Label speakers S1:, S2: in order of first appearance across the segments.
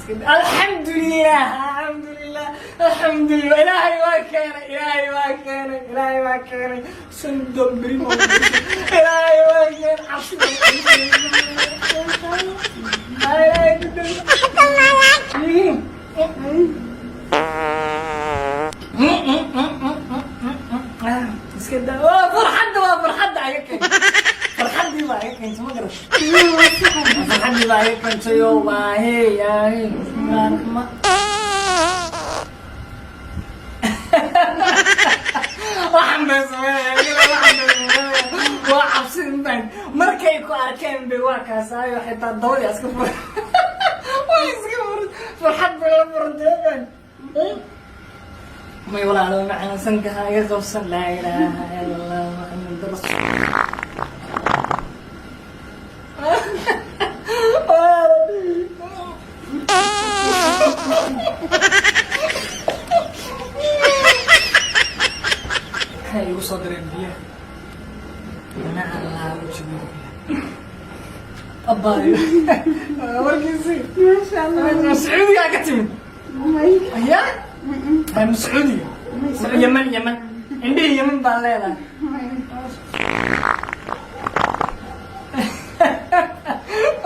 S1: Alxamdulilah, alxamdulilah, alxamdulilah. Ilaahay waa keenay, Ilaahay waa keenay, Ilaahay waa keenay. 50 beri ma, Ilaahay waa keenay. Cabsida Ilaahay ku dhow. Iska daa, waa farxadda, waa farxadda aga keentay, farxaddii baa aga keentay, ma garat? Farxaddii baa aga keentay oo waa hey hey, bismillahi raxmaan. Waxaan bay sameynaya, waxaan bay sameynaya, waa cabsi intaan markay ku arkeen bay waa kaasaayo, xitaa dabadii iska fur, waa iska fur, farxad bay la furantay. May walaalo macana, sanka ha iga qabsan. Laa ilaaha ila Allah, Maxamed rasuul. Maxay igu soo direen biyaha? Nacalaa wejiga abaayo warkiisi.
S2: Maasha Allah.
S1: Sacuudigaa ka timid?
S2: May.
S1: Ya, Sacuudiga, Yemen, Yemen, indhihii Yemen baan leedahay.
S2: May.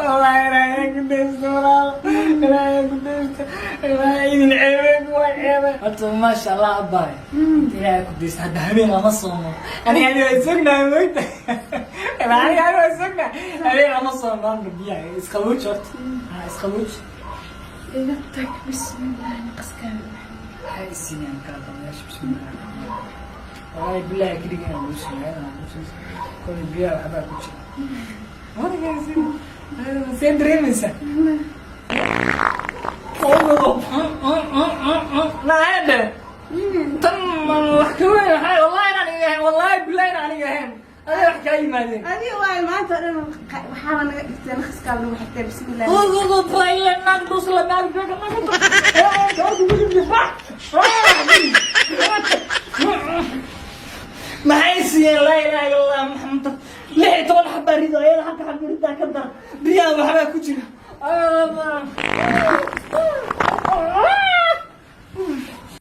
S1: Wallahi Ilaahay ku daysto, walaal, Ilaahay ku daysto, Ilaahay idin ceebay, kuwa ceebay horta. Maasha Allah, abaay, Ilaahay ku daysto. Hadda habeen lama soomo, aniga adiga waa sognahay, moogta? Aniga adiga waa sognahay, habeen lama soomo. Amra biyaha isqabooji horta, ha isqabooji.
S2: Iga tag, bismillah, naqaskaaga.
S1: Waxay isiinayaan kala dabayaasha. Bismillah, wallahi billahi keligaa lagu siiyay, lagu siiyay. Kolay biyaha waxbaa ku jira. Warkaasi see dareemaysaa? Naayadhe tan wax ka weyn waxay, wallahi inaan aniga ahayn, wallahi billahi inaan aniga ahayn, adiga wax kaa yimaadeen.
S2: Adiga waay, maanta oo dhan waxaaba naga dhigtay, naqaskaaga nagu xirtay, bismillah.
S1: Naag dhusla, naag beega. Maxay siiyeen? Laa ilaha illa Allah, Maxamed. 16 xabaa rido, ayada halka xaba ridaa ka dar. Biyaha waxbaa ku jira.